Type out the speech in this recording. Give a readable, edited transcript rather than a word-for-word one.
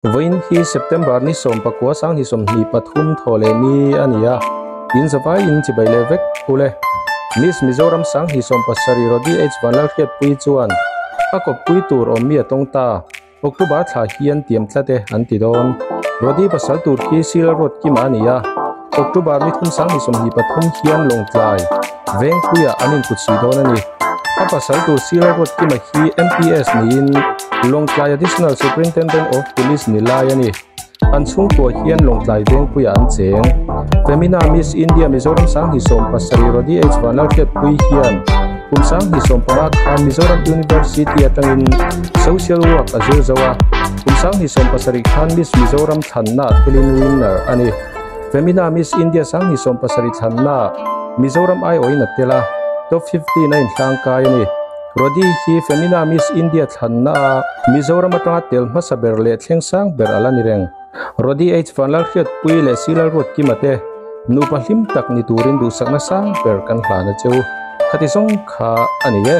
Vawiin hi September ni 19 2023 thaw leh ni a ni a, in zavai in chibai leh vek u le. Miss Mizoram 2017 Rody H Vanlalhriatpui chuan a kawppui tur awm mi a tawng ta, October thla hian tiam tlat e an ti dawn. Rody pasal tur khi Sila Road kima a ni a, October ni 3 2023 hian Lawngtlai Vengpuiah an inkutsuih dawn a ni. A pasal tur Sila Road kima hi MPS niin Lawngtlai Additional Superintendent of Police ni lai a ni. An chhungkua hian Lawngtlai Vengpuiah an cheng. Femina Miss India Mizoram 2017 Rody H Vanlalhriatpui hian kum 2015 khan Mizoram University atangin Social Work a zir zo a, kum 2017 khan Miss Mizoram thlanna telin winner a ni. Femina Miss India 2017 thlanna Mizoram aiawhin a tel a, Top 15 a inhlangkai a ni. Rody hi Femina Miss India thlanna a Mizoram atanga tel hmasa ber leh thleng sang ber a la ni reng. Rody H Vanlalhriatpui leh Silalruatkima te nupa hlim tak ni turin duhsakna sang ber kan hlan a cheu. Khati zawng kha a ni e.